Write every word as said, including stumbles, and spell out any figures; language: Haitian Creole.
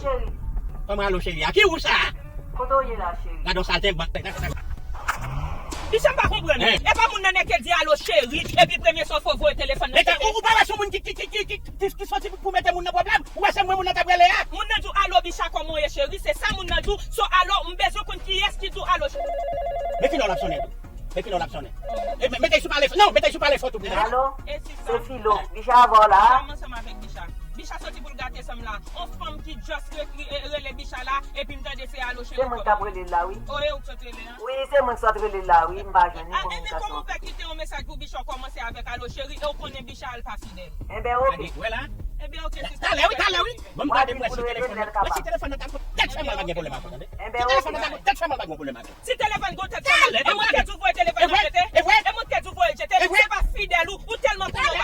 Cheri. Kòman alo cheri a? Ki ou sa? Kote w ye la, cheri? Gade yon salte bank. Bicha, m pa konprann. Hein? E pa moun nan nèk ke di alo cheri, epi premye sa w fè w voye telefòn nan. Mete, ou, ou pa wè se yon moun ki, ki, ki, ki, ki, ki, ki soti pou mete moun nan pwoblèm? Ou wè se mwen moun nan t ap rele a? Moun nan di w alo Bicha, kòman w ye cheri? Se sa moun nan di w. So alo, m bezwen konn kiyès ki di w alo cheri. Men kilè w l ap sonnen tou? Men kilè w l ap sonnen? E, men, mete sou pale fò. Non, mete sou pale fò tou. Alo? Se Filo. Bicha avè w la? Kòman ansanm avèk Bicha? Bicha soti pou l gate san m la. On fanm ki just re-, re-, rele Bicha la, epi m tande se alo cheri. Se mwen k t ap rele l la, wi. O, e ou k sot rele an? Wi, se mwen k sot rele l la, wi. M pa jwenn ni kominikasyon. Ebyen, kòman w fè kite yon mesaj pou Bicha w kòmanse avèk alo cheri, e w konnen Bicha al pa fidèl? Ebyen, oke. Wè la? Ebyen, oke, sista. Talè, wi, talè, wi. Ban m gade m wè si telefòn nan. Wè si telefòn nan ta gon tèt fè mal, pa gen pwoblèm avè w, tande. Si telefòn nan ta gon tèt fè mal, pa gen pwoblèm avè w. Si telefòn gon tèt fè mal, e mwen k te di w voye telefòn nan jete? E mwen k te di w voye l jete? Se pa fidèl ou, ou tèlman konnen w